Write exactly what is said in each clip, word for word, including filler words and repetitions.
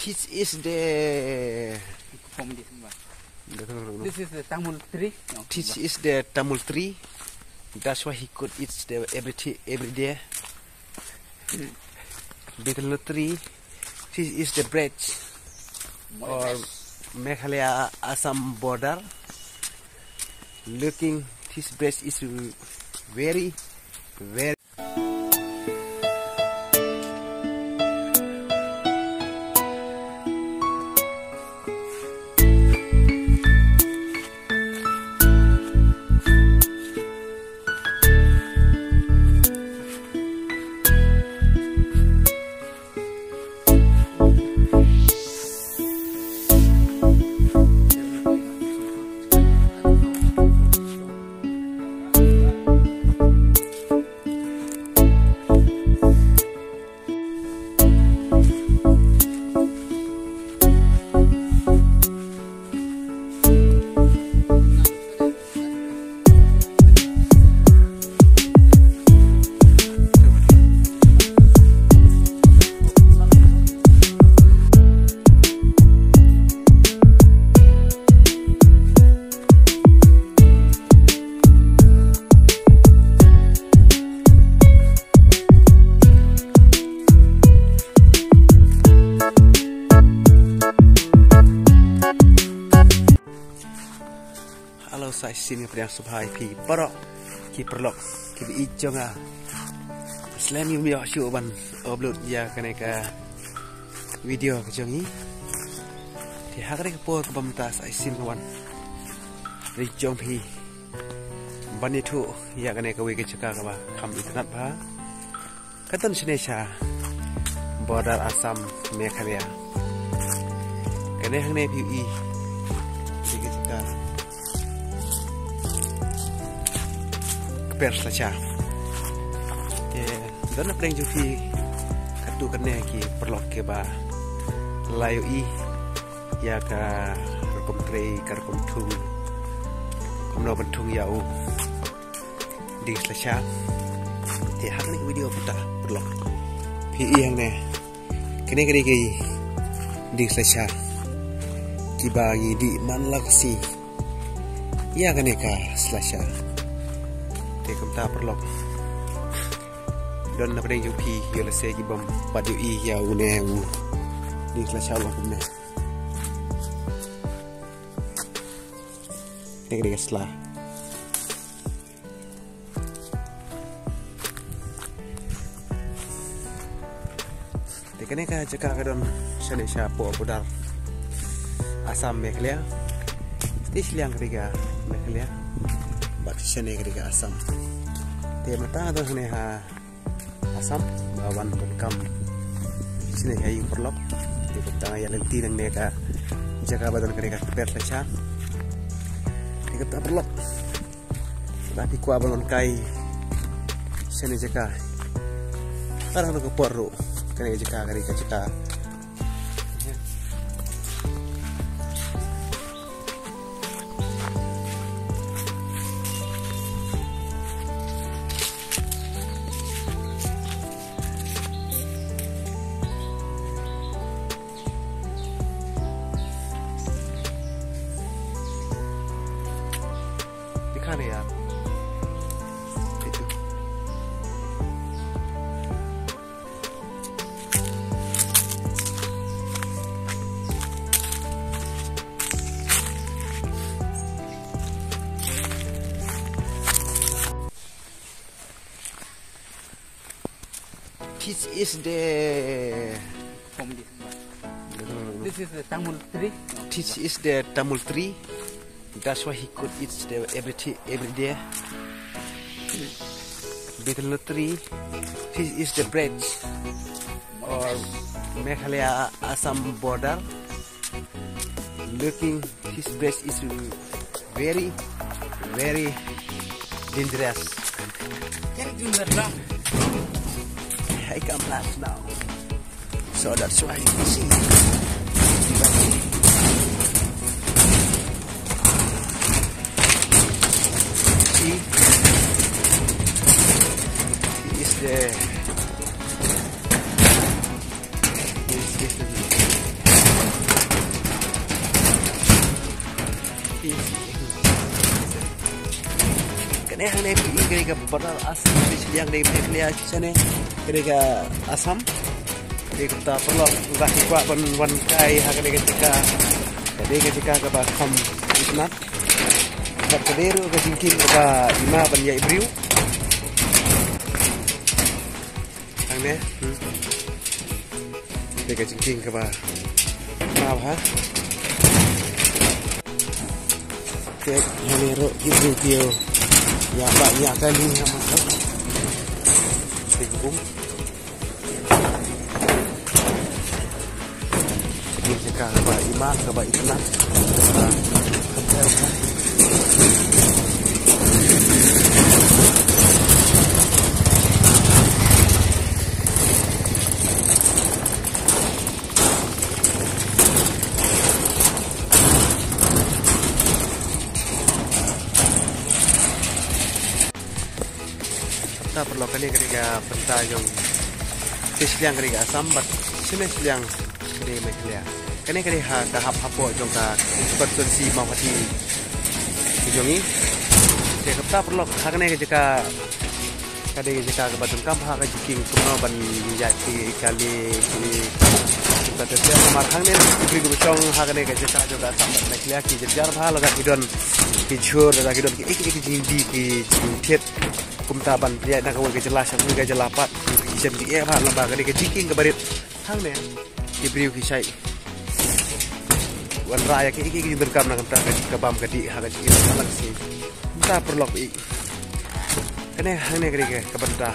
This is the This is the tamul tree. This is the tamul tree. That's why he could eat the everything every day. Betel nut tree. This is the bridge or Meghalaya Assam border. Looking, this bridge is very, very Hello, sa shisien ïa pdiang sngewbha ïa phi baroh ki paralok kiba ïeit jong nga. Slem ïa u ïoh shuh ban upload ïa kane ka video ka jong ngi. Te ha kane ka por kaba mynta sa shisien nga wan ri jong phi ban ïathuh ïa kane kawei ka jaka kaba kham itynnad bha. Ka don shane sha border Assam Meghalaya. Kane hangne phi ïohi ka jaka ka per slasha. Te don na pdeng jong phi katto katne ki paralok kiba la ïohi ïa ka rukom trei, ka rukom thung, kumno ban thung ïa u dieng slasha. Te ha kane ka video mynta paralok phi ïohi hangne, kane ka dei ki dieng slasha kiba ngi dih man la ka sngi ïa kane ka slasha. Te kumta paralok don na pdeng jong phi ïoh lehse kibym pat ïohi ïa une u dieng slasha u long kumne. Kane ka dei ka sla. Te kane ka jaka ka don shane shapoh border Assam Meghalaya. Te shiliang ka dei ka Meghalaya bad shane ka dei ka Assam. Te mynta nga don hangne ha Assam ba wan donkam shane ha ïing paralok. Te kumta nga ïa lynti nangne ka jaka ba don kane ka per slasha. Te kumta paralok, lada phi kwah ban wan kai shane jaka, ka dang don ka por ruh, kane ka jaka ka dei ka jaka. दिखा नहीं यार। This is the This is the tamul tree. This is the tamul tree. That's why he could eat the every, every day. Betel nut tree. This is the bridge or Meghalaya Assam border. Looking, this bridge is very, very dangerous. Can you do that now? I come last now. So that's why you see. See? He is there. He is, he is Hangne phi i ka dei ka border Assam, ka dei shiliang, ka dei Meghalaya, shane ka dei ka Assam. Te kumta paralok, ba ki kwah ban wan kai ha ka dei ka jaka, ka dei ka jaka kaba kham itynnat. Bad ka dei ruh ka jingkieng kaba i ma ban ïaid briew. Hangne, hmm. Te ka jingkieng kaba kham ha. Te hangne ruh ki briew ki ïa ba ïa ka lieng ha ma ka. Te ki um. Ka jaka kaba i ma kaba itynnat. Te paralok, kane ka dei ka bynta jong, te shiliang ka dei ka Assam bad shane shiliang ka dei Meghalaya. Kane ka dei ha ka hap hapoh jong ka constituency Mawhati jong ngi. Te kumta paralok, ha kane ka jaka ka dei ka jaka kaba donkam ha ka jingkieng kumno ban ïaid ki kali ki. Kumta te te namar hangne ki briew kiba shong ha kane ka jaka jong ka Assam bad Meghalaya ki jynjar bha, lada ki don ki jhur, lada ki don ki, ki, ki jingdie, ki jingthied. Kumta ban pynïaid na kawei ka jylla sha kawei ka jylla pat, ki shem jingeh bha, namar ka dei ka jingkieng kaba rit. Hangne ki briew ki shait wanrah ïa ki, ki, ki jingdonkam na ka bynta ka bam ka dih ha ka jingim ka lang shi. Kumta paralok i. Kane hangne ka dei ka bynta.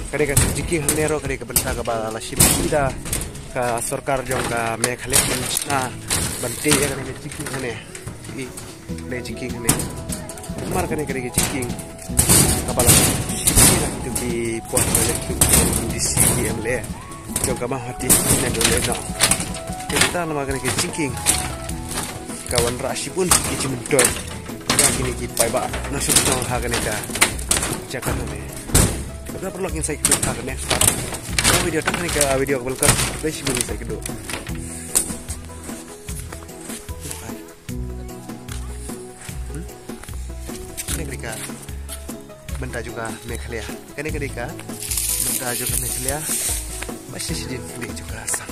Ka dei ka jingkieng hangne ruh ka dei ka bynta kaba la shim da ka sorkar jong ka Meghalaya ban shna ban tei ïa kane ka jingkieng hangne. I. Kane ka jingkieng kane. Namar kane, kane ka jingkieng kaba la shim da kito ki por ba la kito ki M D C, ki M L A jong ka Mawhati ne dei lehnoh. Te kumta namar kane ka jingkieng ka wanrah shibun ki jingmyntoi ïa kine ki paidbah nongshong shnong ha kane ka jaka kane. Kumta paralok, ngin sa ïakynduh ha ka next part. Ka video tang kane ka video kaba lyngkot. Khublei shibun, ngin sa ïakynduh. Hmm? Kane ka dei ka bynta jong ka Meghalaya. Kane ka dei ka bynta jong ka Meghalaya. Ba shi shi jin dei jong ka Assam.